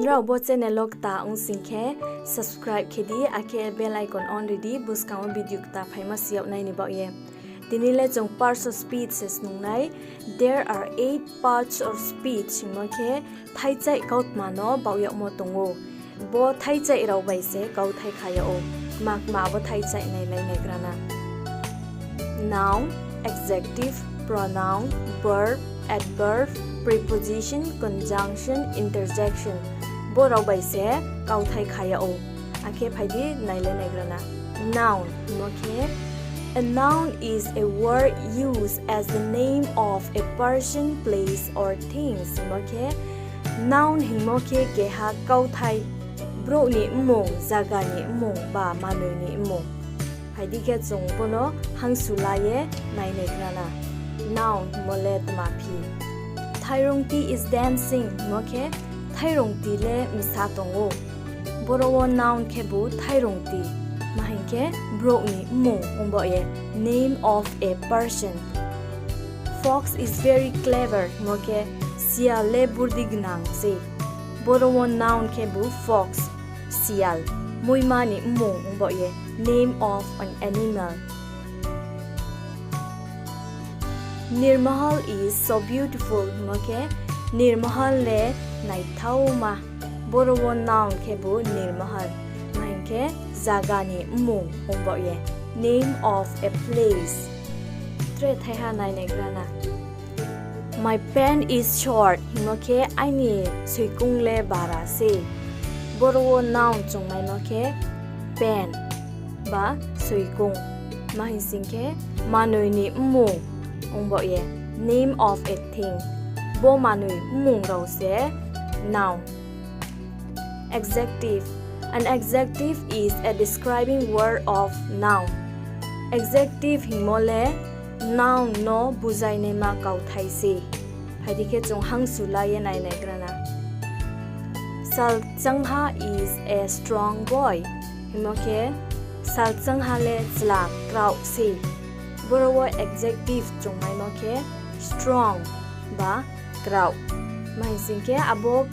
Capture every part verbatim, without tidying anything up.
Nrao bo channel wo kta ong sing khe, subscribe khe di, akhe bell icon on ri di, buskang wo video kta phaimo si yag nai ni baoh ye. Tini le chung parts of speech se snung nai. There are eight parts of speech hingmo khe thaichaih kautma no baoh yagmo tong ou. Bo thaichaih rao bai se kauthai kha yag ou. Kma kma abo thaichaih nailai naigra na. Noun, adjective, pronoun, verb, adverb, preposition, conjunction, interjection. Bo rao bai se kauthai kha yag ou. Akhe phai di nailai naigra na. Noun hingmo khe, a noun is a word used as the name of a person, place or things. Hingmo khe, noun hingmo khe keha kauthai, brouh ni mmung, zaga ni mmung ba manoi ni mmung. Phai di khe chung bo no hangsu la ye nai naigra na. Noun hingmo le tma phi? Thairongti is dancing hingmo khe, thairongti le msa tong ou. Boro wo noun khebu thairongti, ma hing khe brouh ni mmung ong baoh ye, name of a person. Fox is very clever hingmo khe, sial le burdi gnang se. Boro wo noun khebu fox, sial, muima ni mmung ong baoh ye, name of an animal. Nirmahal is so beautiful hingmo khe, Nirmahal le naithaoma. Boro wo noun khebu Nirmahal, ma hing khe zaga ni mmung ong baoh ye, name of a place. Tre thaiha nai naigra na. My pen is short hingmo khe aini soikung le bara se. Boro wo noun chungmaimo khe pen ba soikung, ma hing sing khe manoi ni mmung ong baoh ye, name of a thing. Bo manoi mmung rao se noun. Adjective. An adjective is a describing word of noun. Adjective hingmo le noun no buzainaima kauthai se. Phai di khe chung hangsu la ye nai naigra na. Salchangha is a strong boy hingmo khe, Salchangha le chla kraoh se. Boro wo adjective chungmaimo khe strong ba kraoh. Ma hing sing khe abo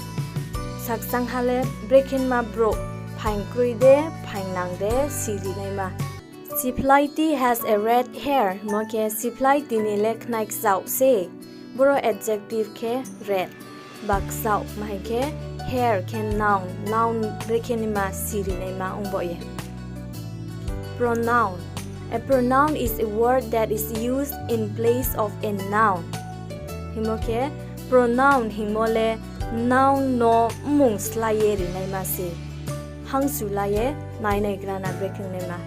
Salchangha le brekhenma brouh, phaing kroi de, phaing nang de, sirinaima. Siplaiti has a red hair hingmo khe Siplaiti ni le khnai kchaoh se. Boro adjective khe red ba kchaoh, ma hing khe hair khe noun, noun brekhenima sirinaima ong baoh ye. Pronoun. A pronoun is a word that is used in place of a noun. Hingmo khe pronoun hingmo le noun no mmung slái ye rinaima se. Hangsu la ye nai naigra na brekhe ongnaima.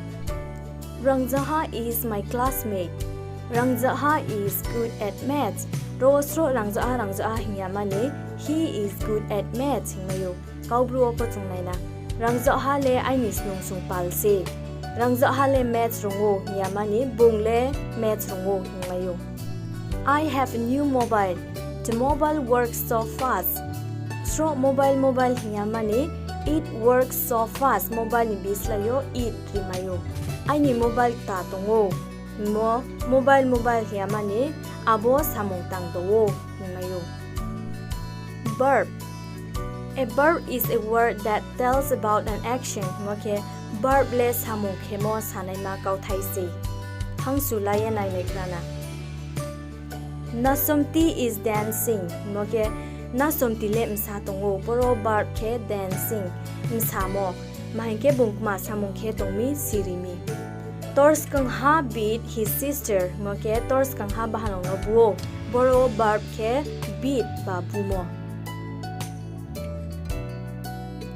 Rangjaha is my classmate. Rangjaha is good at maths. Ro wo sroh Rangjaha, Rangjaha hing ya mani, he is good at maths hingmai ou. Kaubru wo pho chung nai na. Rangjaha le aini snung sung pal se. Rangjaha le maths rung ou hing ya mani, bung le maths rung ou hingmai ou. I have a new mobile. The mobile works so fast. Sroh mobile, mobile hing ya mani, it works so fast. Mobile ni bislái yo it rimai ou. Aini mobile kta tong ou. Hingmo mobile, mobile hing ya mani, abo samung tang tong ou hingmai ou. Verb. A verb is a word that tells about an action. Hingmo khe verb le samung khemo sanaima kauthai se. Hangsu la ye nai naigra na. Nasomti is dancing. Hingmo khe Nasomti le msa tong ou. Boro verb khe dancing, msamo. Ma hing khe bung kma samung khe tong mi, siri mi. Tor skangha beat his sister. Hingmo khe tor skangha bahanao no bu ou. Boro verb khe beat ba bumo.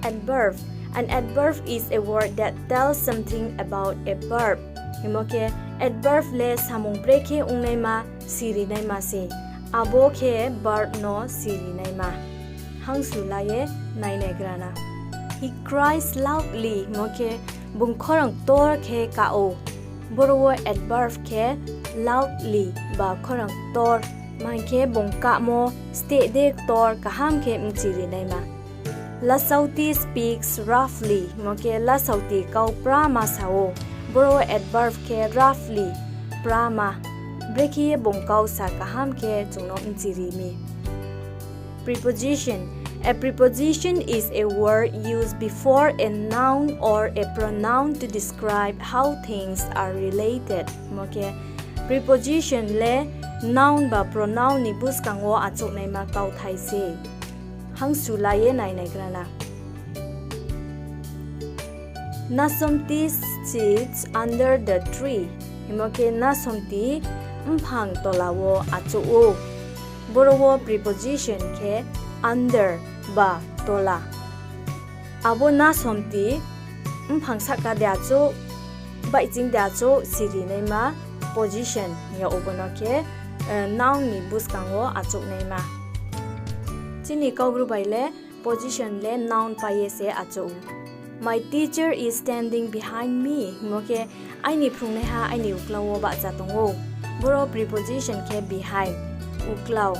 Adverb. An adverb is a word that tells something about a verb. Hingmo khe adverb le samung brekhe ongnaima sirinaima se. Abo khe verb no sirinaima. Hangsu la ye nai naigra na. He cries loudly hingmo khe bung khorang ktor khe kah ou. Boro wo adverb khe loudly ba khorang ktor. Ma hing khe bung kahmo steh de ktor kaham khe mchirinaima. Lasauti speaks roughly hingmo khe Lasauti kau prama sa ou. Boro wo adverb khe roughly, prama. Brekhe ye bung kau sa kaham khe chung no mchiri mi. A preposition is a word used before a noun or a pronoun to describe how things are related. Hingmo khe, preposition le noun ba pronoun ni buskang wo achouhnaima kauthai se. Hangsu la ye nainaigra na. Nasomti sits under the tree. Hingmo khe, Nasomti mphang tola wo achouh ou. Boro wo preposition khe under ba tola. Abo Nasomti mphang sahka de achouh, baihching de achouh siri naima position hing yag ou, bo no khe noun ni buskang wo achouhnaima. Chini Kaubru bai le position le noun pai ye se achouh ou. My teacher is standing behind me hingmo khe, aini phrungnaiha aini uklau wo bahcha tong ou. Boro preposition khe behind, uklau.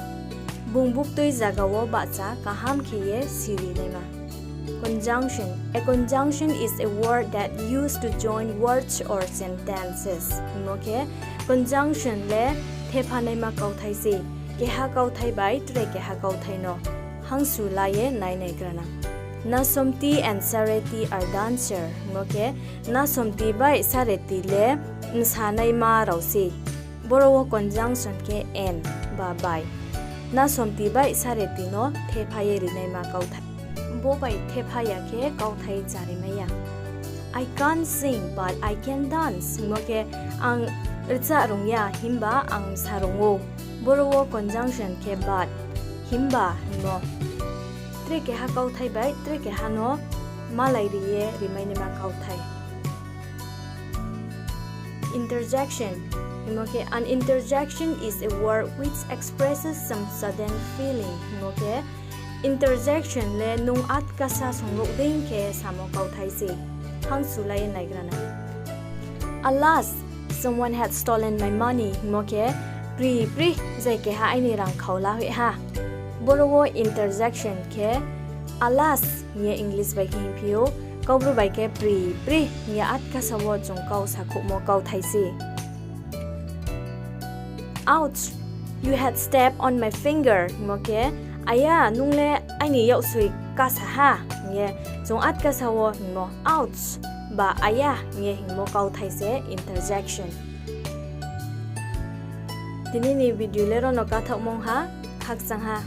Bung buktui zaga wo bahcha kaham khe ye siri naima. Conjunction. A conjunction is a word that used to join words or sentences. Hingmo khe, conjunction le thephanaima kauthai se, keha kauthai bai tre keha kauthai no. Hangsu la ye nainaigra na. Nasomti and Sareti are dancer. Hingmo khe, Nasomti bai Sareti le bsanaima rao se. Boro wo conjunction khe and ba bai. Nasomti bai Sareti no thepha ye rinaima kauthai. Bo bai thepha ya khe kauthai charimai ya. I can't sing, but I can dance. Hingmo khe, ang rcha rung ya, himba ang bsa rung ou. Boro wo conjunction khe but, himba hingmo. Tre keha kauthai bai tre keha no malai ri ye rimainaima kauthai. Interjection. Hingmo khe, an interjection is a word which expresses some sudden feeling. Hingmo khe, interjection le nung atkasa songrouh dei khe samo kauthai se. Hangsu la ye naigra na. Alas, someone had stolen my money. Hingmo khe, pri pri, je keha aini rang khau la hoih ha. Boro wo interjection khe alas hing ye English bai khe hingphi ou, Kaubru bai khe pri pri hing ye atkasa wo chung kau sakhouhmo kauthai se. Ouch, you had stepped on my finger. Hingmo khe, aya, nung le aini yaksoi kasa ha, hing ye chung atkasa wo hingmo ouch ba aya hing ye hingmo kauthai se interjection. Tini ni video le ro no kathaohmong ha, khakchang ha.